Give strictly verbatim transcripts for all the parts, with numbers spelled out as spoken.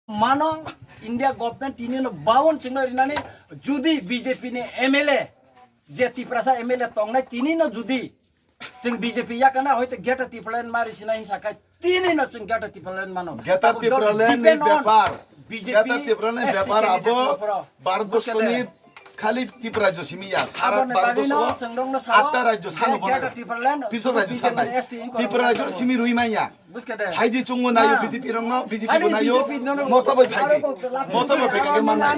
mano, India government tini no baun chingno rinani, judi B J P ni M L A, je Tiprasa M L A tongnai tini no judi chwng B J P yakana hoite Greater Tipraland mari sinai hinsa kai tini no chwng Greater Tipraland mano. Greater Tipraland ni bepar, Greater Tipraland ni bepar abo Bharat Borsho ni khali Tipra rajyo simi ya, sara Bharat Borsho atta rajyo sano bono. Tipra rajyo sanai. Tipra rajyo simi rui manya. Haidi chungo nayo B J P rongno, B J P bo nayo. Mota bai phaidi. Mota bai phaidi ke mana.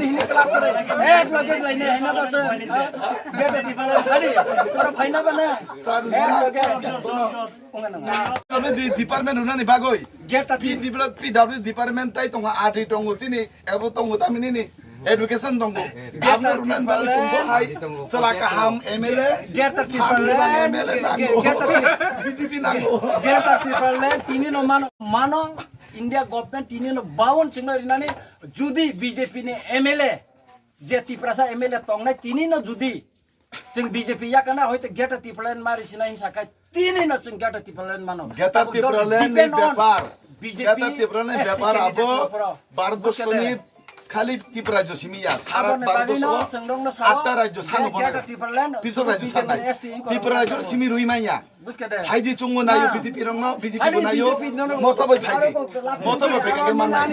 Department runani bagoi. P W department tai tongo, R D tongo, chini ebo tongo, tamini ni education tongo. Abno runani bagoi chungkha hai, sala kaham M L A, Greater Tipraland, M L A nango. B J P nango. Greater Tipraland tini no mano, mano India government tini no baun chingno rinani, judi B J P ni M L A, je Tiprasa M L A tongnai tini no judi chwng B J P yakana hoite Greater Tipraland mari sinai hinsa kai tini no chwng Greater Tipraland mano. Greater Tipraland ni bepar, Greater Tipraland ni bepar abo Bharat Borsho ni khali Tipra rajyo simi ya, sara Bharat Borsho atta rajyo sano bono. Tipra rajyo sanai. Tipra rajyo simi rui manya. Haidi chungo nayo B J P rongno, B J P bo nayo. Mota bai phaidi. Mota bai phaidi ke mana.